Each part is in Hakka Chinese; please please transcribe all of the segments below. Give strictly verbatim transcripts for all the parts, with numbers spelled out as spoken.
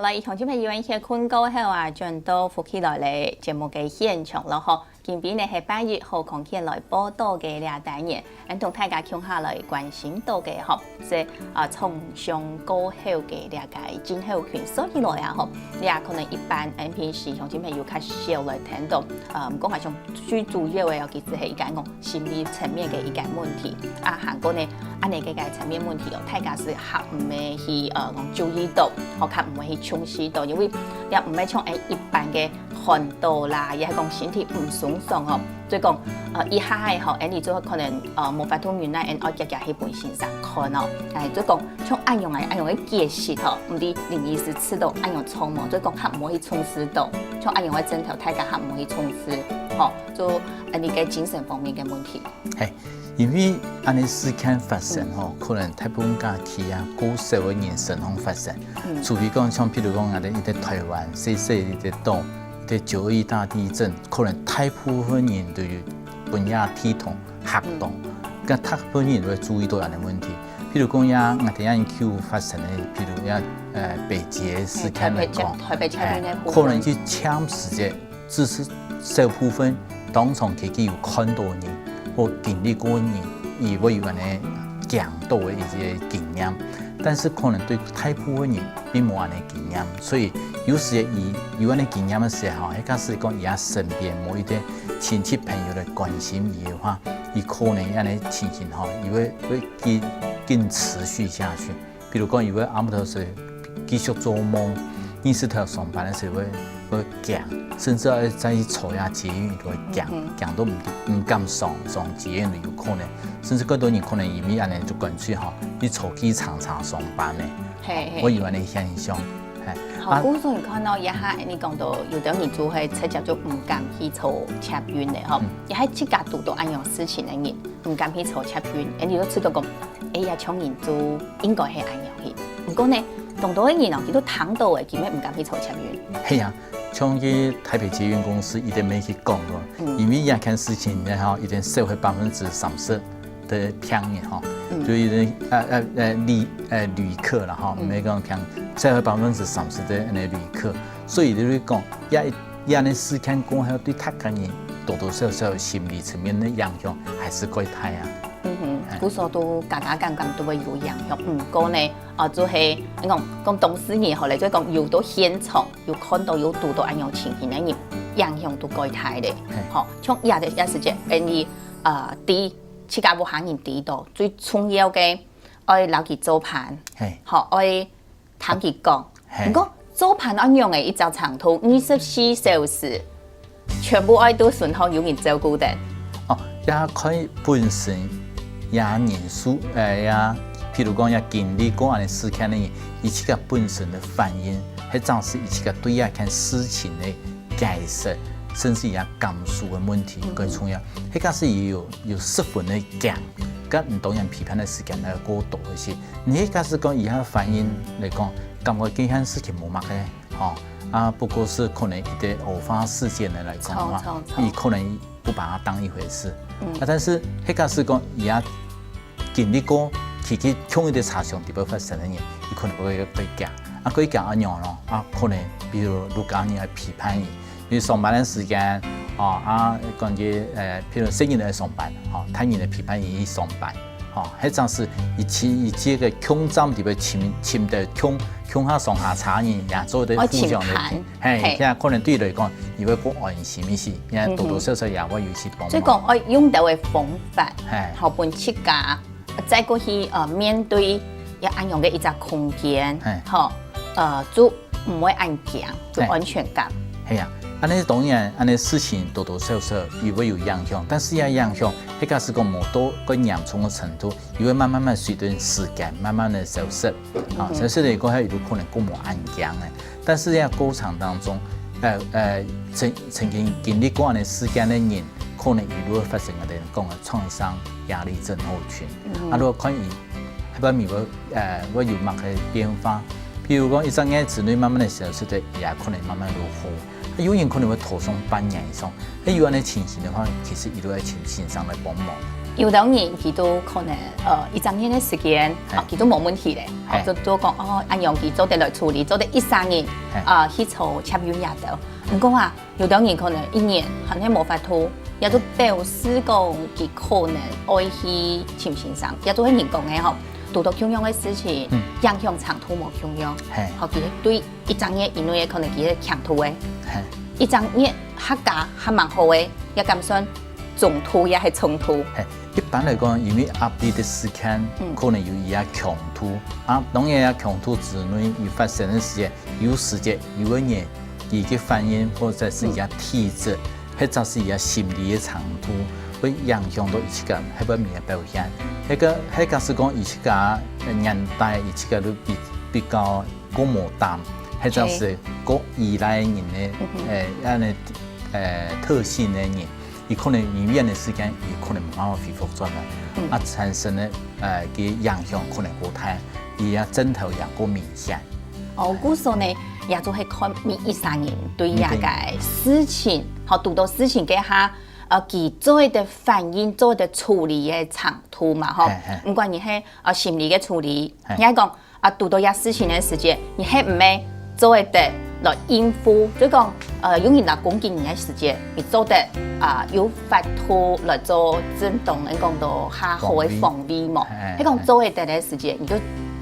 好了，鄉親朋友，歇睏過後啊，轉到福氣來了節目个現場了吼。今晡日呢係八月好康健來報到个這單元，𠊎同大家共下來關心到个吼，係啊創傷過後个這个症候群。所以來啊吼，這可能一般𠊎等平時鄉親朋友較少來聽到，呃，毋過𠊎想最主要个哦，其實係一個講心理層面个一個問題。啊，還過呢，恁呢个个層面問題哦，大家係較毋會去呃講注意到，吼，較毋會去重視到，因為也毋會像𠊎一般个寒著啦，也係講身體毋鬆爽哦，所以講呃一下下吼，𠊎等就可能呃無法度忍耐，𠊎等愛遽遽去分先生看哦。哎，所以講像恁樣个恁樣个解釋吼，毋知林醫師試著恁樣著無，所以講較毋會去重視到，像恁樣个症頭，大家較毋會去重視，吼，就𠊎等个精神方面个問題。 嘿，因為恁呢事件發生吼，可能大部分假期啊，較少个人身上發生。除非講像譬如講𠊎等一個台灣細細一個島，一個九二一大地震，可能大部分人都有分這地動嚇到，該大部分人都會注意到恁呢問題。譬如講這𠊎等這區發生个，譬如這呃北捷事件來講，台北捷運个部分，可能就暫時个 只係少部分當場佢佢有看到人，或經歷過人，佢會有恁呢驚到个一個經驗。但是可能對大部分人並無恁呢經驗，所以有時佢有恁呢經驗个時候，假使講佢身邊無一個親戚朋友來關心佢个話，佢可能恁呢情形吼，佢會會緊緊持續下去。 比如講，佢會暗晡頭時繼續做夢，日時頭上班个時會會驚，甚至愛再去坐這捷運佢會驚，驚到毋毋敢上上捷運都有可能，甚至更多人可能因為恁呢就乾脆吼，去坐計程車上班呢，嘿嘿，會有恁呢現象。嘿，好，故所你看到這下你講到有兜人就會直接就毋敢去坐捷運了吼，也係自家堵到恁樣事情个人，毋敢去坐捷運，你就知道講，哎呀，像人就 應該係恁樣去。毋過呢，當多个人哦，佢都聽到个，佢乜毋敢去坐捷運。係啊，像去台北捷運公司，佢兜乜去講咯，因為這件事情呢吼，已經少去百分之三十个病人吼，就已經呃呃呃旅呃旅客了吼，毋係講病，少去百分之三十个恁呢旅客，所以就係講，這這呢事件過後，對大家人多多少少心理層面个影響還係較大啊。 嗯哼，故所都家家間間都會有影響。毋過呢，啊，就係你講講當事人好了，就係講有到現場，有看到有堵到恁樣情形个人，影響都較大咧。吼，像這个這時節，因為呃，知自家屋下人知到，最重要个愛摎佢做伴，吼，愛 聽佢講。嘿。毋過做伴愛仰仔一隻程度，二十四小時全部愛都順風有人照顧个。哦，也看本身這人數，呃，也，譬如講也經歷過恁呢事件个人，佢自家本身个反應，或者係佢自家對這件事情个解釋，甚至佢感受个問題，嗯。較重要。該假使佢有有十分个驚，該你當然陪伴个時間愛過多一些。 你假使講佢个反應來講，感覺這件事情無麼个，吼，啊，不過係可能一個偶發事件个來講个話，佢可能不把它當一回事。嗯。啊，但是該假使講佢个經歷過，佢佢共一個車廂底背發生个人，佢可能會較驚。啊，較驚恁樣咯，啊，可能比如屋下人愛陪伴佢， 你上班个時間，哦，啊，講个，呃，譬如細人仔上班，吼，大人仔陪伴佢去上班，吼，該正係一起一起个共站裡背尋尋到共共下上下車人，也做得互相个，愛尋伴。嘿，嘿。這樣可能對佢來講，佢會較安心一些，也多多少少也會有一些幫忙。所以講，愛用到个方法，嘿。好分自家 再過去，呃，面對這恁樣个一隻空間，嘿。吼，呃，就毋會恁驚，就安全感。嘿。係啊，恁呢當然，恁呢事情多多少少佢會有影響，但是這影響，該假使講無到較嚴重个程度，佢會慢慢慢隨等時間慢慢个消失。啊，嗯哼。消失了過後，佢就可能較無恁驚个。 但是這過程當中，呃，呃，曾曾經經歷過恁呢事件个人，可能佢就會發生𠊎兜講个創傷壓力症候群。嗯。啊，如果看佢，該方面會，呃，會有麼个變化？譬如講，一隻眼子內慢慢个消失个，也可能慢慢就好。啊，有人可能會拖上半年以上。啊，有恁呢情形个話，其實佢就愛請先生來幫忙。有兜人佢都可能呃一隻月个時間，係。啊，佢都無問題咧，係。啊，就就講哦，恁樣佢做得來處理，做得一儕人，係。啊，去做捷運也得。毋過啊，有兜人可能一年還係無法度，也就表示講佢可能愛去尋先生，也就係人講个吼，堵到共樣个事情，嗯。影響程度無共樣。係。好，其實對一隻月以內个可能佢係強度个，係。一隻月客家還蠻好个，也敢算中度也係重度。係，一般來講，因為壓力个時間，嗯。可能有佢个強度，啊，當然个強度之內，佢發生个時間，有時節，有个人，佢个反應或者係佢个體質，嗯。或者係佢个心理个程度，會影響到佢自家後背面个表現。該个，該假使講佢自家，呃，年代，佢自家都比，比較 過無膽，或者係過依賴人个，嗯哼。呃，恁呢，呃，特性个人，佢可能有一段个時間，佢可能無辦法恢復轉來，嗯。啊，產生个，呃，个影響可能過大，佢个症頭也過明顯。哦，故所呢，也就係看每一儕人對這个事情，好，堵到事情該下，呃，佢做得反應、做得處理个程度嘛，吼。係，係。毋管你係，呃，心理个處理，係。你係講， 啊，堵到這事情个時節，你係毋係做得來應付？就講，呃，有人來攻擊你个時節，你做得啊，有法度來做正當，講到較好个防衛無？防衛。係，係講做得个時節，你就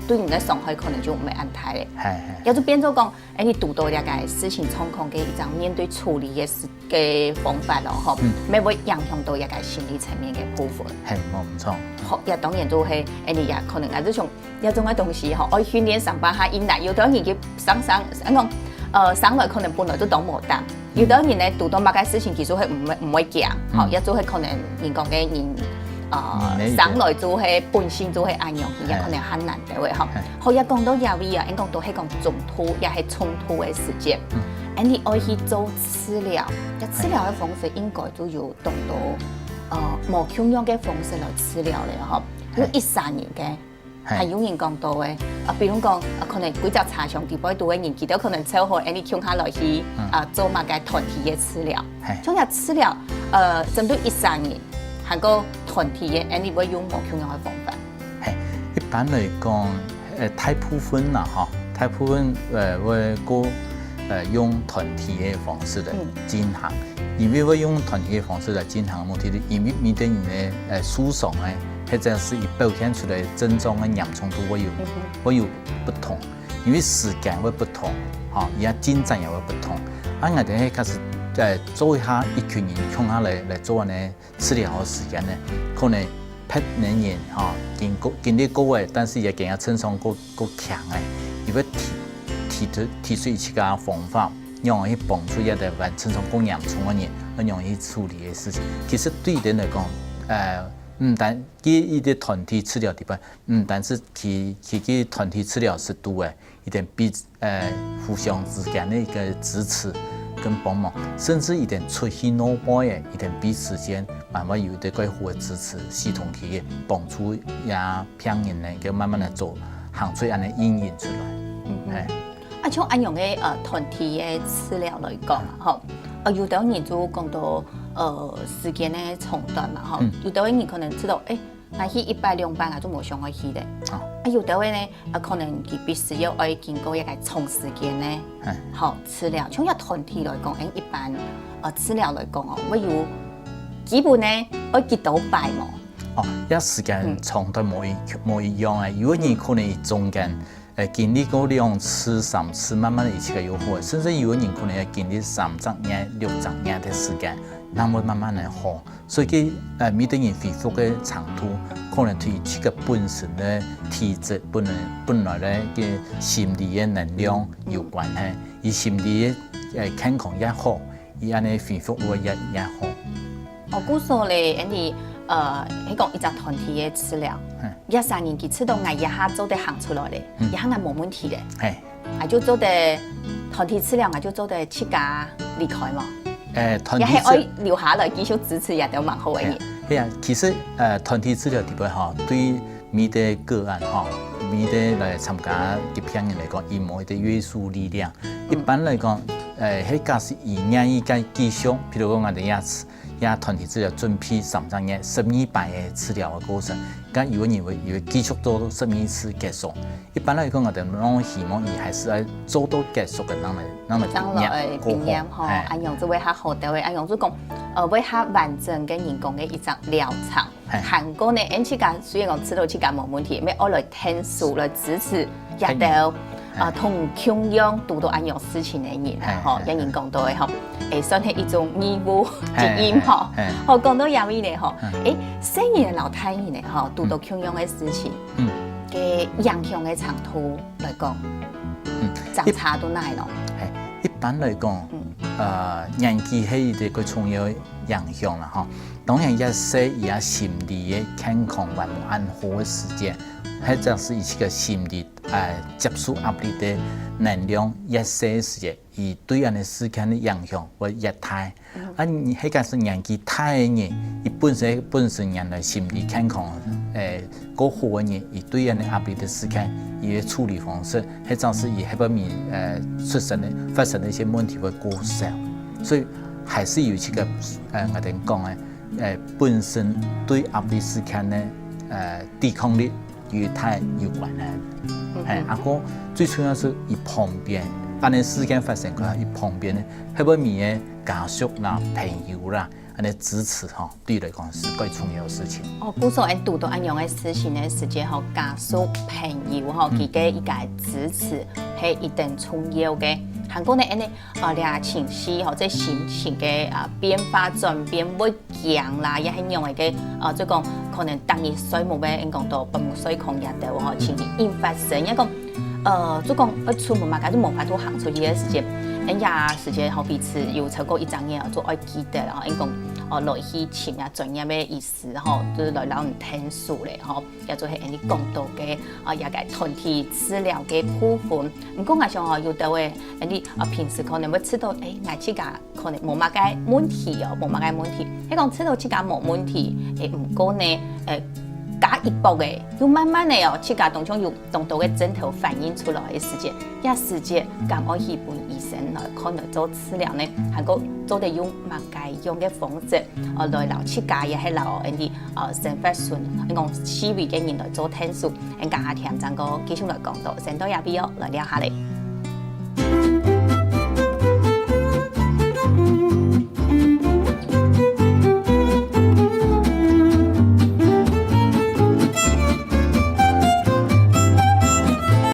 對你个傷害可能就毋會恁大咧。係，係。也就變做講，哎，你堵到這个事情狀況个一種面對處理个時个方法咯，吼，嗯。乜會影響到這个心理層面个部分。係，無毋著。好，也當然就係，哎，你也可能啊，這種 這種个東西吼，愛訓練三百下以內，有兜人佢生生，講，呃，生來可能本來就當無膽，嗯。有兜人呢，堵到麼个事情其實係毋會，毋會驚，吼，嗯。也就係可能人講个人，呃，人个一個生來就係本性就係恁樣，也可能還難得个吼。係。好，也講到這位啊，應該都係講中途，也係衝突个時節。嗯。恁呢愛去做治療，這治療个方式應該就有當多，呃，無共樣个方式來治療了吼。係。有一儕人个 係。還有人講到个，啊，比如講，啊，可能幾隻車廂底背堵个人，佢兜可能湊好，恁呢共下來去，嗯。啊，做麼个團體个治療。係。像這治療，呃，針對一儕人，還過團體个，恁呢會用無共樣个方法。係，一般來講，呃，大部分啦，吼，大部分，呃，會過，呃，用團體个方式來，嗯。進行。因為會用團體个方式來進行个目的，因為每個人个，呃，受傷个 或者係佢表現出來症狀个嚴重度會有，嗯哼。會有不同，因為時間會不同，吼，佢个進展也會不同。啊，𠊎兜係假使，呃，做一下一群人共下來，來做恁呢治療个時間呢，可能別个人，吼，經過，經歷過个，但是佢个症狀過，過強个，佢會提，提出，提出佢自家个方法，仰般去幫助這兜患症狀過嚴重个人，仰般去處理个事情。其實對佢等來講，呃，毋單 佢一個團體治療底背，毋單係佢，佢个團體治療係堵个，佢等彼，呃，互相之間个一個支持跟幫忙，甚至佢等出去外背个，佢等彼此間慢慢有一個較好个支持系統去幫助這病人呢，佢慢慢來做，行出恁呢陰影出來。嗯哼。係。 啊，像恁樣个，呃，團體个治療來講啊，吼，呃，有兜人就講到，呃，時間个長短嘛，吼，嗯。有兜个人可能知道，欸，𠊎去一擺兩擺，𠊎就無想愛去咧。啊。啊，有兜个呢，啊，可能佢必須要愛經過一個長時間个，嗯。吼，治療。像這團體來講，欸，一般，呃，治療來講哦，會有基本个愛幾多擺無？哦，這時間長短無一，嗯。無一樣个，有个人可能中間 呃，經歷過兩次、三次，慢慢个佢自家有好，甚至有个人可能愛經歷三隻月、六隻月个時間，正會慢慢个好。所以佢，呃，每個人恢復个程度，可能對佢自家本身个體質，本來，本來个个心理个能量有關係。佢心理个，呃，健康越好， 佢恁呢恢復會越，越好。哦，故所咧，恁呢，呃，係講一隻團體个治療，嗯。這儕人佢知道𠊎這下做得行出來咧，嗯。這下𠊎無問題咧，嘿。𠊎就做得團體治療，𠊎就做得自家離開無？誒，團體治也係愛留下來繼續支持這兜蠻好个人。係啊，係啊，其實，呃，團體治療底背吼，對 每個個案吼，每個來參加个病人來講，佢無一個約束力量。嗯。一般來講，誒，係假使佢願意再繼續，譬如講𠊎兜這次，這團體治療準備三隻月，十二擺个治療个過程，該有个人會，會繼續做十二次結束。一般來講，𠊎兜攏希望佢還係愛做到結束个，正來，正來畢業過後。正來畢業吼，嘿。恁樣就會較好兜个，恁樣就講，呃，會較完整个人講个一隻療程。嘿。還過呢，𠊎自家雖然講試著自家無問題，乜愛來𢯭手來支持這兜，嘿。啊，同共樣堵著恁樣事情个人啊，吼，嘿，嘿，有人講到个吼，會算係一種義務責任吼。嘿，嘿。吼，講到這位呢吼，嗯。誒，細人仔摎大人仔吼，堵著共樣个事情，嗯。个影響个程度來講，嗯。相差到哪位咯？嘿，一般來講，嗯。呃，年紀係一個重要个影響啦吼。當然，越細佢个心理个健康還無恁好个時節，或者係佢个心理，呃，接受壓力个能量越細个時節，佢對恁个事件个影響會越大。嗯。啊，你，係假使年紀大个人，佢本身，本身原來心理健康，誒，較好个人，佢對恁个壓力个事件，佢个處理方式，或者係佢後背面，呃，出生个，發生个一些問題會較少。所以還係有這個，呃，𠊎兜講个，呃，本身對壓力事件个，呃，抵抗力 與大有關个。嗯哼。嘿，啊，過最重要係佢旁邊，恁个事件發生過後，佢旁邊个，後背面个家屬啦、朋友啦，恁个支持吼，對佢來講係最重要个事情。哦，故所𠊎堵著恁樣个事情个時節吼，家屬、朋友吼，嗯。佢个一個支持係一定重要个。還過呢，恁呢，呃，這情緒吼，這心情个，呃，變化、轉變會 驚啦，也係仰仔个，呃，就講可能逐日睡目个，應講到半目睡空也得吼，情形一發生，也講，呃，就講愛出門嘛，該就無法度行出去个時節，恁樣時節吼，彼此有超過一隻月，就愛記得，然後應講，哦，來去尋啊專業个醫師吼，就係來摎你𢯭手咧吼，也就係恁呢講到个，啊，這個團體治療个部分。毋過𠊎想吼，有兜个，恁呢啊，平時可能會試著，誒，𠊎自家 可能無麼个問題哦，無麼个問題。係講試著自家無問題，誒，毋過呢，誒，加一步誒，又慢慢个哦，自家當中有當多个症頭反映出來个時節，這時節敢愛去分醫生來看來做治療呢？還過做得用麼个樣个方式，哦，來摎自家也係摎恁呢，呃，生活上，講四圍个人來做𢯭手，恁加下添，正過繼續來講到，先到這位哦，來尞下咧。